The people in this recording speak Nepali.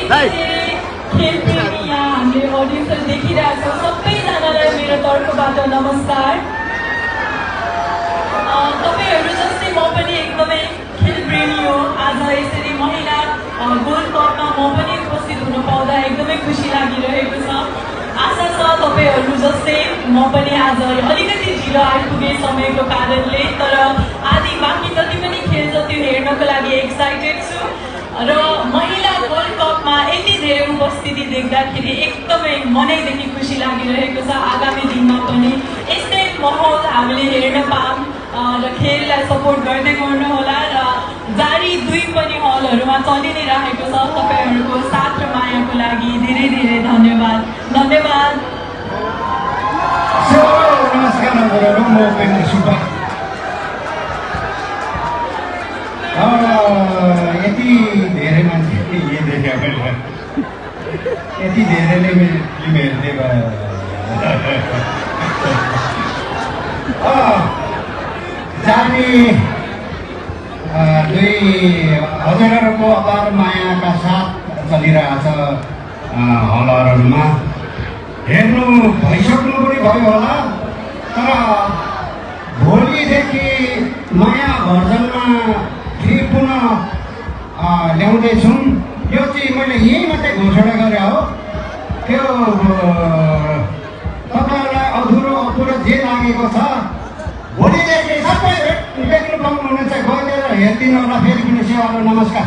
खेलप्रेमी यहाँ हामीले अडियन्सहरू देखिरहेको छौँ सबैजनालाई मेरो तर्फबाट नमस्कार। तपाईँहरू जस्तै म पनि एकदमै खेलप्रेमी हो। आज यसरी महिला गोल्ड कपमा म पनि उपस्थित हुन पाउँदा एकदमै खुसी लागिरहेको छ। आशा छ तपाईँहरू जस्तै म पनि आज अलिकति ढिलो आइपुगे समयको कारणले, तर आदि बाँकी जति पनि खेल छ त्यो हेर्नको लागि एक्साइटेड छु र महिला गोल्ड कपमा यति धेरै उपस्थिति देख्दाखेरि एकदमै मनैदेखि खुसी लागिरहेको छ। आगामी दिनमा पनि यस्तै माहौल हामीले हेर्न पाऊँ र खेललाई सपोर्ट गर्दै गर्नुहोला र जारी 2 पनि हलहरूमा चलि नै रहेको छ। तपाईँहरूको साथ र मायाको लागि धेरै धेरै धन्यवाद। धन्यवाद। नमस्कार हजुरहरू, म उपेन्द्र सुब्बा। यति धेरै मान्छे यति धेरैले फिल्म हेर्दै भयो। जाने 2 हजुरहरूको अपार मायाका साथ चलिरहेछ हलहरूमा। हेर्नु भइसक्नु पनि भयो होला, तर भोलिदेखि नयाँ भर्जनमा फेरि पुनः ल्याउँदैछौँ। यो चाहिँ मैले यहीँ मात्रै घोषणा गरेँ हो। त्यो तपाईँहरूलाई अधुरो जे लागेको छ भोलिदेखि सबै देख्नु पाउनुहुनेछ। गएर हेरिदिनु होला फेरि पनि सेवाहरू। नमस्कार।